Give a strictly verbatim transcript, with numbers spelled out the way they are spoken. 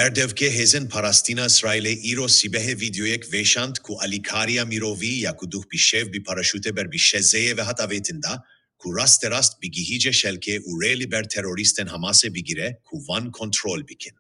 Berdevkê Hêzên Parastina Îsraîlê îro sîbehê vîdeoyek vêşand ku alîkariya mirovî ya ku duh bi şev bi paraşûtê ber bi şezeyê ve hat avêtin da, ku raste rast bigihîce şelkê û rê li ber terorîstên Hamasê bigire ku van kontrol bikin.